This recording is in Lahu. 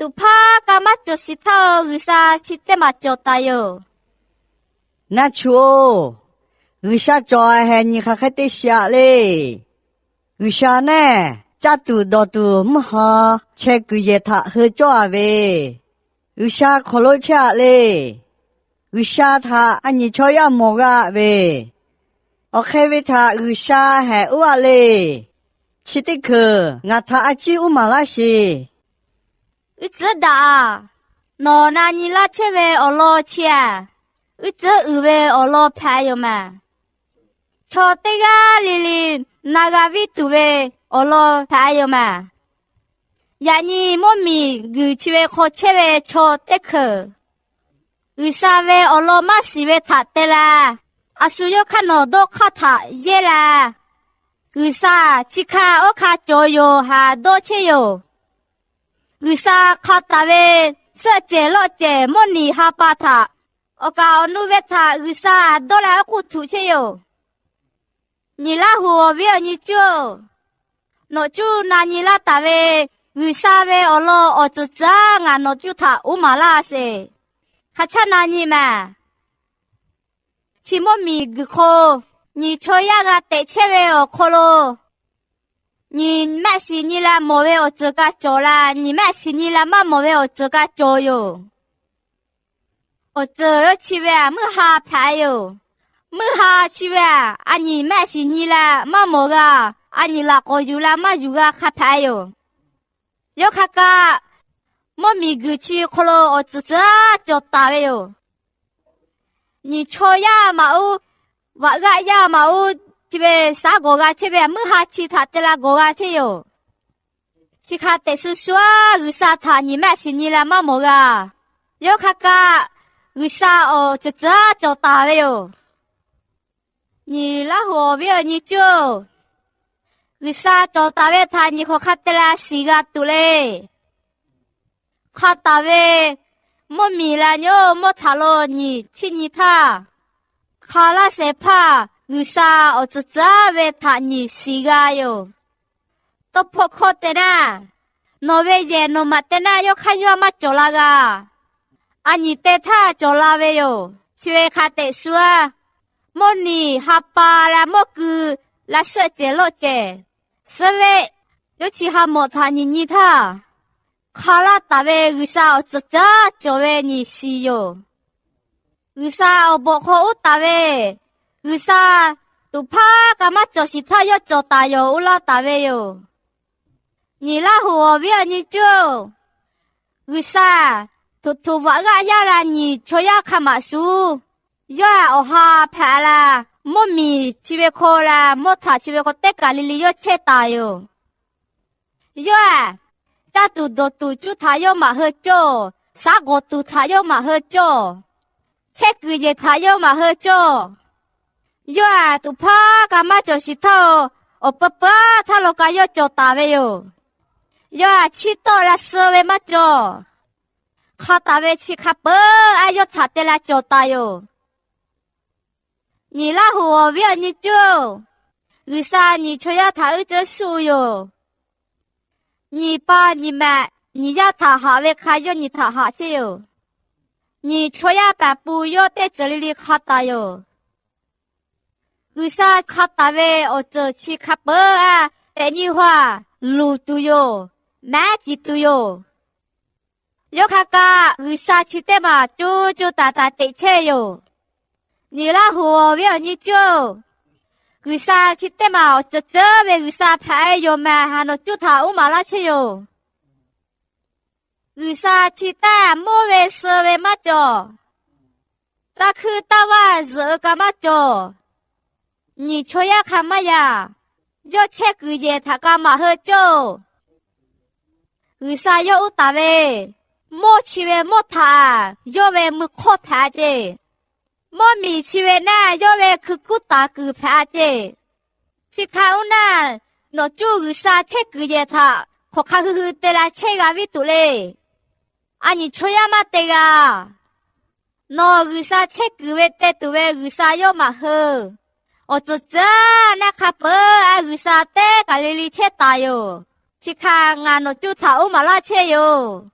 Tuꞈ hpaˇ kaꞈ maˇ cawˬ shiˍ htaˇ, G'uiˬsha chi teˇ maˬ cawˬ taˍ yoˬ. Naˆ chu-oˬ, G'uiˬsha cawˬ hehˍ nyi hk'aˬ hk'e te shiˍ aꞈ le. G'uiˬsha nehˬ caˇ tuˬ dawˬ tuˬ mvuhˇ ha chehˇ kuiˬ yehˬ htaꞈ heu cawˇ a ve, G'uiˬsha hk'aw lo chehˇ aꞈ le. G'uiˬsha htaꞈ a nyi chaw yaˇ mawˬ g'a ve, awˬ hk'e ve htaꞈ G'uiˬsha hehꞈ uˉ aꞈ le. Chi teˇ hkeuꞈ ngaˬ htaꞈ a ciˉ uˉ maˍ laˇ sheˍ. Uiˉ tcuhˉ daꞈ aꞈ, nawˬ na nyi laˇ chehˇ ve awˬ lawn chi aꞈ, uiˉ tcuhˉ uiˍ ve awˬ lawn hpehꞈ yoˬ maˬ. Chaw teˇ g'aˇ le le na g'a viˇ tuˬ ve awˬ lawn hpehꞈ yoˬ maˬ. Yaꞈ nyi mvuhˇmiˬ guiˬ chi ve hk'aw chehˇ ve chaw teˇ hkeuꞈ, G'uiˬsha ve awˬ lawn maˇ shiˍ ve htaꞈ te leh, a shu yawˇ hk'aˇ nawˬ dawˇ hk'aˇ htaꞈ yehˇ leh, G'uiˬsha chi hk'a oˇ hk'a cawˬ yoˬ haꞈ dawˇ chehˇ yoˬ. G'uiˬsha hk'a taˍ ve suhˆ cehˬ lawˆ cehˬ mvuhˇmiˬ ha pa htaꞈ, awˬ kaˍ awˬ nu ve htaꞈ G'uiˬsha dawˇ leh oˉ k'oˆ htuꞈ chehˇ yoˬ. Nyi Laˇ huˍ awˬ viˉ awˬ nyi cuˇ-oˬ, nawˬ cuˇ na nyi laˇ taˍ ve G'uiˬsha ve awˬ lawn awˬ ceuˬ ceuˬ ngaˬ nawˬ cuˇ htaꞈ uˉ maˍ laˇ sheˍ. Hk'a chaˇ na nyi maˬ. Chi mvuhˇmiˬ guiˬ hk'o, nyi chaw yaˇ g'a teꞈ chehˇ ve awˬ hk'aw lo, nyi mehˆ shiˍ nyi leh mawˬ ve awˬ ceuˬ kaꞈ cawˬ leh, nyi mehˆ shiˍ nyi leh maˇ mawˬ ve awˬ ceuˬ kaꞈ cawˬ yoˬ. Awˬ ceuˬ yawˇ chi ve aꞈ mvuhˇ ha hpehꞈ yoˬ. Mvuhˇ ha chi ve aꞈ a nyi mehˆ shiˍ nyi leh maˇ mawˬ g'a, a nyi laꞈ k'awꞈ yuˬ leh maˇ yuˬ g'a hk'a hpehꞈ yoˬ. Yawˇ hk'a kaꞈ, mvuhˇmiˬ guiˬ chi hk'aw lo awˬ ceuˬ ceuˬ cawˬ taˍ ve yoˬ. Nyi chaw yaˇ maˬ oˉ, vaꞈ g'aˆ yaˇ maˬ oˉ, chi ve shaˉ gawˬ g'a chehˇ ve mvuhˇ ha chi htaꞈ te leh gawˬ g'a chehˇ yoˬ. Chi hk'a teꞈ shu shu-aˬ G'uiˬsha htaꞈ nyi mehˆ shiˍ nyi leh maˇ mawˬ g'a. Yawˇ hk'a kaꞈ, G'uiˬsha awˬ ceuˬ ceuˬ cawˬ taˍ ve yoˬ. Nyi Laˇ huˍ awˬ viˉ awˬ nyi cuˇ-oˬ, G'uiˬsha cawˬ taˍ ve htaꞈ nyi hk'aˬ hk'a te leh shiˍ g'a tuˬ le. Hk'a taˍ ve mvuhˇmiˬ leh nyi oˇ mvuhˇ htaꞈ lo nyi chiˇ nyi htaˇ, hk'a laˇ shehˍ hpaˇ G'uiˬsha awˬ ceuˬ ceuˬ ve htaꞈ nyi shiˍ g'a yoˬ. Tawˇ hpawˇ hkawˇ te naˇ, nawˬ ve yehˬ nawˬ maꞈ te naˇ yawˇ hk'aˇ yawˇ maˇ cawˬ la g'a. A nyi te htaˇ cawˬ la ve yoˬ. Chi ve hk'a teꞈ shu-aˬ, mvuhˇmiˬ ha pa leh mvuhˇ kui leh suhˆ cehˬ lawˆ cehˬ, suhˉ veˆ, yawˇ chi ha mawꞈ htaꞈ nyi nyi htaˇ, hk'a laˇ taˍ ve G'uiˬsha awˬ ceuˬ ceuˬ cawˬ ve nyi shiˍ yoˬ. G'uiˬsha awˬ bawꞈ hk'aw oˉ taˍ ve, G'uiˬsha tuꞈ hpaˇ kaꞈ maˇ cawˬ shiˍ htaˇ yawˇ cawˬ taˍ yoˬ, oˇ laˇ taˍ ve yoˬ. Nyi Laˇ huˍ awˬ viˉ awˬ nyi cuˇ-oˬ, G'uiˬsha tuꞈ htuꞈ vaꞈ g'aˆ yaˇ leh nyi chaw yaˇ hk'a maꞈ shuˍ, yawˇ aꞈ awˬ ha hpehꞈ leh, mvuhˇmiˬ chi ve hk'aw leh mvuhˇ htaꞈ chi ve hk'aw teˇ kaˬ le le yawˇ chehˇ taˍ yoˬ. Yawˇ aꞈ caˇ tuˬ dawˬ tuˬ cuˇ htaꞈ yawˇ maꞈ hui cawˇ, shaˉ gawˬ tuˬ htaꞈ yawˇ maꞈ hui cawˇ, chehˇ kuiˬ yehˬ htaꞈ yawˇ maꞈ hui cawˇ. Yawˇ aꞈ tuꞈ hpaˇ kaꞈ maˇ cawˬ shiˍ htaˇ, awˬ peu peu htaˇ lo kaꞈ yawˇ cawˬ taˍ ve yoˬ. Yawˇ aꞈ chiˇ tawˆ leh suh ve maˇ cawˬ. Hk'a taˍ ve chi hk'a peuˬ-aˬ yawˇ htaꞈ te leh cawˬ taˍ yoˬ. Nyi Laˇ huˍ awˬ viˉ awˬ nyi cuˇ-oˬ, G'uiˬsha nyi chaw yaˇ htaꞈ uiˉ ceuˉ suh yoˬ. Nyi pa nyi mehꞈ nyi yaˇ htaꞈ haꞈ ve hk'a yawˇ nyi htaꞈ haꞈ chehˇ yoˬ. Nyi chaw yaˇ paˍ pu yawˇ teˇ ceuˬ le le hk'a taˍ yoˬ. G'uiˬsha hk'a taˍ ve awˬ ceuˬ chi hk'a peuˬ-aˬ tehꞈ nyi hu-aˬ luˬ tuˬ yoˬ. Mehˉ ciˍ tuˬ yoˬ. Yawˇ hk'a kaꞈ G'uiˬsha chi teˇ maˬ co co taiˍ taiˍ teꞈ chehˇ yoˬ. Nyi Laˇ huˍ awˬ viˉ awˬ nyi cuˇ-oˬ, G'uiˬsha chi teˇ maˬ awˬ ceuˬ ceuˬ ve G'uiˬsha hpehꞈ-e yoˬ mehˍ haꞈ nawˬ cuˇ htaꞈ uˉ maˍ laˇ chehˇ yoˬ. G'uiˬsha chi taˇ mvuhˇ ve suh ve maˇ cawˬ. Taˇ hkuiˇ taˇ vaˇ zuhꞈ-eu kaꞈ maˇ cawˬ. Nyi chaw yaˇ hk'a maˇ yaꞈ. Yawˇ chehˇ kuiˬ yehˬ htaꞈ kaꞈ maꞈ hui cawˇ-oˬ. G'uiˬsha yawˇ uˉ taˍ ve, mvuhˇ chi ve mvuhˇ htaꞈ yawˇ ve mui hk'awˇ hpehꞈ-a ceˇ. Mvuhˇmiˬ chi ve naˇ yawˇ ve hkui kuˉ taˍ kuiˬ hpehꞈ-a ceˇ. Chi hk'a uˉ naˇ, nawˬ cuˇ G'uiˬsha chehˇ kuiˬ yehˬ htaꞈ hk'awꞈ hk'a hui hui te leh chehˇ g'a viˉ tuˬ le. A nyi chaw yaˇ maˇ te g'a. Nawˬ G'uiˬsha chehˇ kuiˬ ve te tuˬ ve G'uiˬsha yawˇ maꞈ hui. Awˬ ceuˬ ceuˬ naˆ hk'a peuˬ-aˬ G'uiˬsha teˇ kaˬ le le chehˇ taˍ yoˬ. Chi hk'a ngaˬ nawˬ cuˇ htaꞈ uˉ maˍ laˇ chehˇ yoˬ.